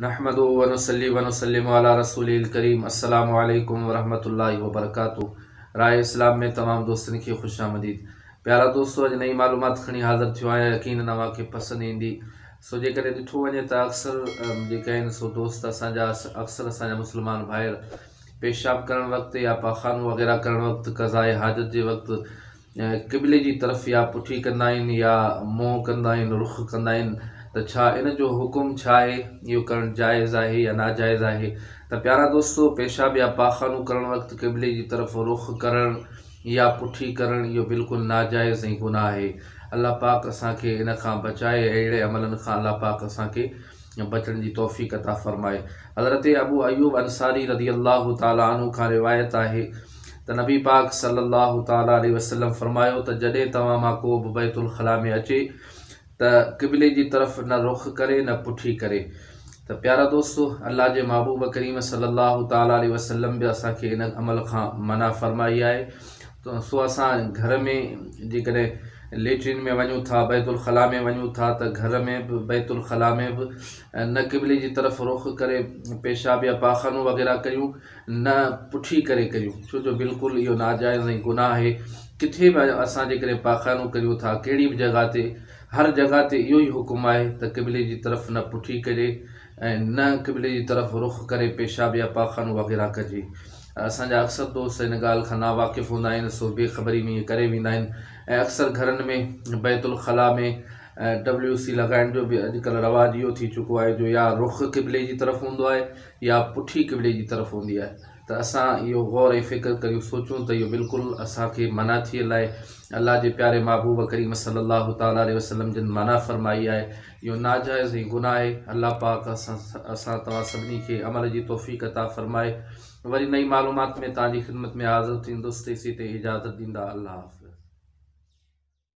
نحمده ونصلي ونسلم علي رسوله الڪريم السلام عليڪم ورحمة الله وبرڪاته راء اسلام ۾ تمام دوستن کي خوش آمديد پيارا دوستو اڄ نئين معلومات کڻي حاضر ٿيو آهيان يقينن اوهان کي پسند ايندي سو جيڪڏهن ڏٺو وڃي ته اڪثر جيڪي آهن سو دوست اسان جا اڪثر اسان جا مسلمان ڀائر پيشاب ڪرڻ وقت يا پاخانو وغيره ڪرڻ وقت قضاء حاجت جي وقت قبلي جي طرف يا پٺي ڪندا آهن يا منهن ڪندا آهن، رخ ڪندا آهن ته ڇا ان جو حڪم ڇا آهي؟ اهو ڪرڻ جائز آهي يا ناجائز آهي؟ ته پيارا دوستو! پيشاب يا پاخانو ڪرڻ وقت قبلي جي طرف رخ ڪرڻ يا پٺي ڪرڻ اهو بلڪل ناجائز ۽ گناهه آهي. الله پاڪ اسان کي ان کان بچائي ۽ اهڙي عملن کان الله پاڪ اسان کي بچڻ جي توفيق عطا فرمائي. حضرت ابو ايوب انصاري رضي الله تعالٰي عنه کان روايت آهي ته نبي پاڪ صلّي الله تعالٰي عليه وسلّم فرمايو ته جڏهن توهان مان ڪو به بيت الخلاء ۾ اچي ته قبلي جي طرف نه رخ ڪري نه پٺي ڪري ته پيارا دوستو! الله جي محبوب ڪريم صلّي الله تعالٰي عليه وسلّم به اسان کي ان عمل کان منع فرمائي آهي سو اسان گهر ۾ جيڪڏهن ليٽرين ۾ وڃون ٿا، بيت الخلاء ۾ وڃون ٿا ته گهر ۾ به بيت الخلاء ۾ به نه قبلي جي طرف رخ ڪري پيشاب يا پاخانو وغيره ڪريون نه پٺي ڪري ڪريون ڇو جو بلڪل اهو ناجائز ۽ گناهه آهي ڪٿي به اسان جيڪڏهن پاخانو ڪريون ٿا ڪهڙي به جڳهه تي هر جڳهه تي اهو ئي حڪم آهي ته قبلي جي طرف نه پٺي ڪجي ۽ نه قبلي جي طرف رخ ڪري پيشاب يا پاخانو وغيره ڪجي. اسان جا اڪثر دوست ان ڳالهه کان ناواقف هوندا آهن سو بي خبري ۾ ائين ڪري ويندا آهن ۽ اڪثر گهرن ۾ بيت الخلا ۾ ڊبليو سي لڳائڻ جو به اڄڪلهه رواج اهو ٿي چڪو آهي جو يا رخ قبلي جي طرف هوندو آهي يا پٺي قبلي جي طرف هوندي آهي ته اسان اهو غور ۽ فڪر ڪريون سوچون ته اهو بلڪل اسان کي منع ٿيل آهي الله جي پياري محبوب ڪريم صلي الله تعالٰي عليه وسلم جن منع فرمائي آهي اهو ناجائز ۽ گناهه آهي الله پاڪ اسان توهان سڀني کي عمل جي توفيق عطا فرمائي وري نئين معلومات ۾ توهان جي خدمت ۾ حاضر ٿيندس تيسين تائين اجازت ڏيندا الله حافظ.